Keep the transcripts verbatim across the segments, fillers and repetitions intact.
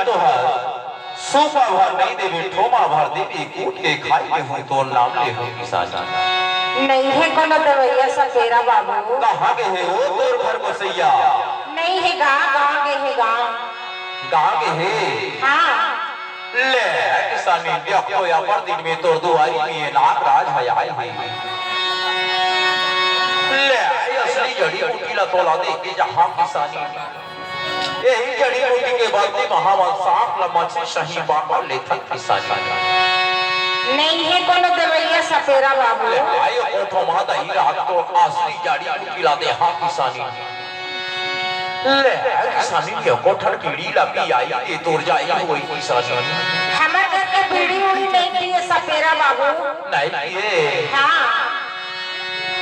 तो हर सूपा भर नहीं देबे, ठोमा भर देबे, कूट के खाई के हूँ तोर नाम ले हूँ किसानी। नहीं हे कोनो देवैया सपेरा बाबू। कहाँ गे हे वो तोर घर बसैया? नहीं हे गा, गाँव गे हे गाँव। गाँव गे हे? हाँ। ले किसानी, देख तो या पर दिन में तोर दुआरी में नागराज ह आए हे। ले, ये असली जड़ी बूटी ला तोला दे के जहाँ किसानी। यही जड़ी बूटी के बदली म हमन सांप ल मछरी सही बांट लेथन किसानी। नहीं हे कोनो देवैया सपेरा बाबू। ले आयो कोठो मा दही रात तो असली जड़ी बूटी ला दे हाँ किसानी। ले किसानी के कोठन बीड़ी ला पी आई के तोर जाई होई किसानी। हमर घर के बीड़ी उड़ी नहीं पिए सपेरा बाबू। नहीं पिए? हाँ।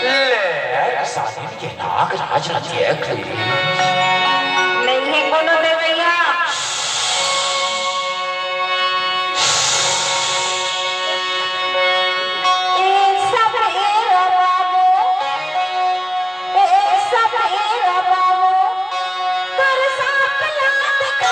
ले, साजिन के नाक राज रंग देख ले। नहीं हे कोनो देवैया। ए सपेरा बाबू, ए सपेरा बाबू, कर सांप ला दिखा।